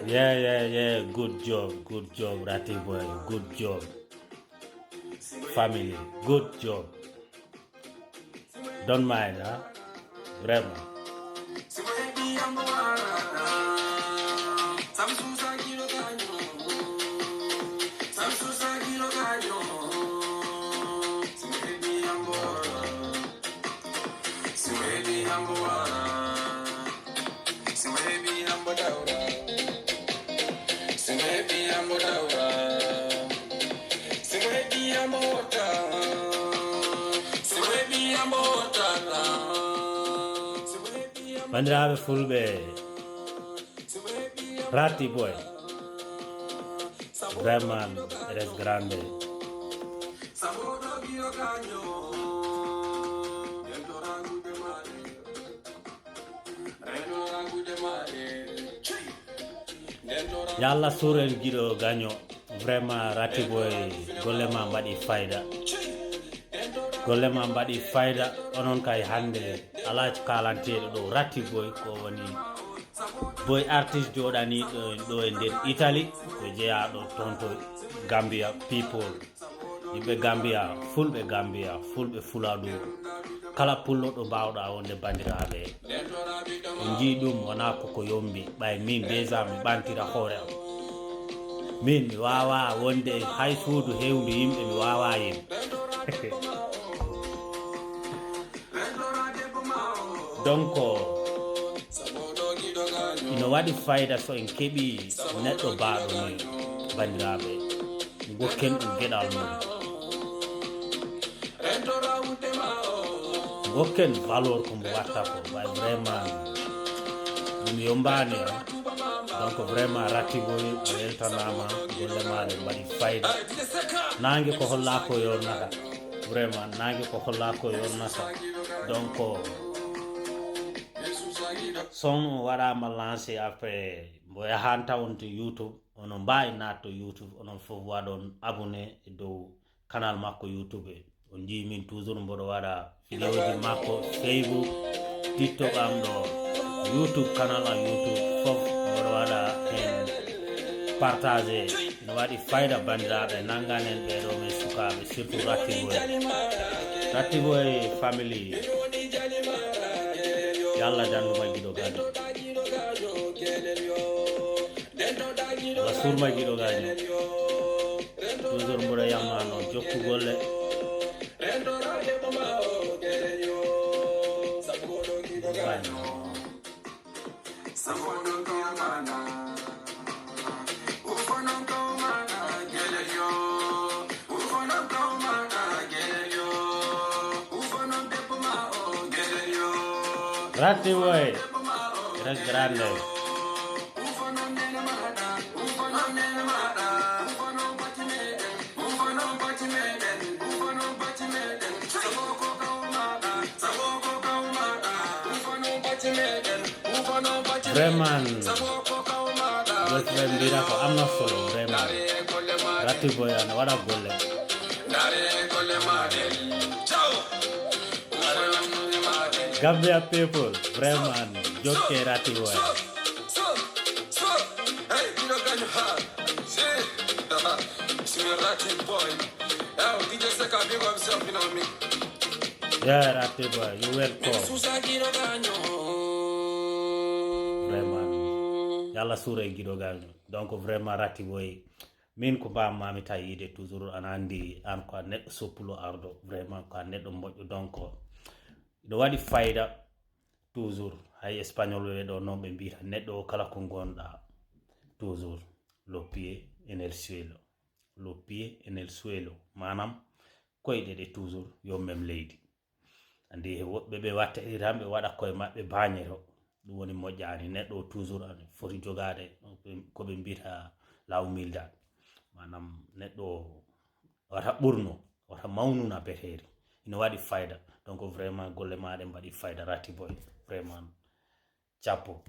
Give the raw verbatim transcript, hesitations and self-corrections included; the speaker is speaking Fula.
Yeah, yeah, yeah. Good job, good job, Ratty boy. Good job. Family, good job. Don't mind, huh? Vraiment. Bandiraɓe fulɓe, Ratty boy, vraiment eres grande. Yo Allah suur en giɗo gaño. Vraiment, Ratty boy, golle ma mbaɗi fayda. Golle ma mbaɗi fayda. Onon kay hannde alaa ko kaalanteeɗo ɗo. Ratty boy ko woni boy artiste jooɗaniiɗo ɗo e nder Italie, ko jeyaaɗo toon to Gambia people. Yimɓe Gambia, fulɓe Gambia, fulɓe Fuladu, kala pullo ɗo mbaawɗa wonde, bandiraɓe. On njii ɗum, wonaa koko yombi. Ɓay min déjà mi ɓantira hoore am. Min mi waawa wonde hay suudu hewndu yimɓe, mi waawa yen. Donc, ino waɗi fayda so en keɓi neɗɗo baaɗo ni, bandiraɓe. Ngokken ɗum geɗal mum. Ngokken valeur ko mbo watta ko, way vraiment ɗum yombani, hein. Donc vraiment, Ratty boy, a weltanama, golle ma ɗe mbaɗi fayda. Nangue ko holla ko yonnata. Vraiment, nangue ko holla ko yonnata. Donc, son o waɗama lancé, après mbo yahan tawon to YouTube, onon mbawi natto YouTube, onon fof waɗon abonné e dow canal makko YouTube. On njii min toujours mboɗo waɗa vidéoji makko Facebook, TikTok am ɗo, YouTube, canal am YouTube fof mboɗo waɗa hen partagé. Ino waɗi fayda, bandiraɓe, nangan en ɓeɗo men sukaɓe, surtout Ratty boy. Ratty boy family. Yo Allah dandu ma giɗo gaño. Allah suur ma giɗo gaño. Toujours mboɗo yamma noon jokku golle. Ratty boy, eres grande. Vraiment, golle mbira ko am na solo, vraiment. Ratty boy ana waɗa golle. Gambia people, vraiment, jokke Ratty boy. Yeah, Ratty boy, you welcome. Vraiment. Yo Allah suur e giɗo gaño. Donc vraiment, Ratty boy, min ko mbamami tawi yiide toujours, ana andi an ko a neɗɗo soppulo ardo, vraiment ko a neɗɗo moƴƴo. Donc ino waɗi fayda. Toujours, hay espagnol ɓe ɗo noon ɓe mbiyata neɗɗo o kala ko ngonɗa, toujours lo pie en el suelo, lo pie en el suelo, maanaam koyɗe ɗe toujours yo mem leydi. Andi he woɓɓe ɓe watta iran ɓe waɗa koye maɓɓe bañeto, ɗum woni moƴƴani. Neɗɗo o toujours an foti jogaade ko ɓe mbiyata la humildad, maanaam neɗɗo o wata ɓurno, wata mawnuna beteeri. Ina waɗi fayda. Donc vraiment golle ma ɗe mbaɗi fayda, Ratty boy. Vraiment, chapeau.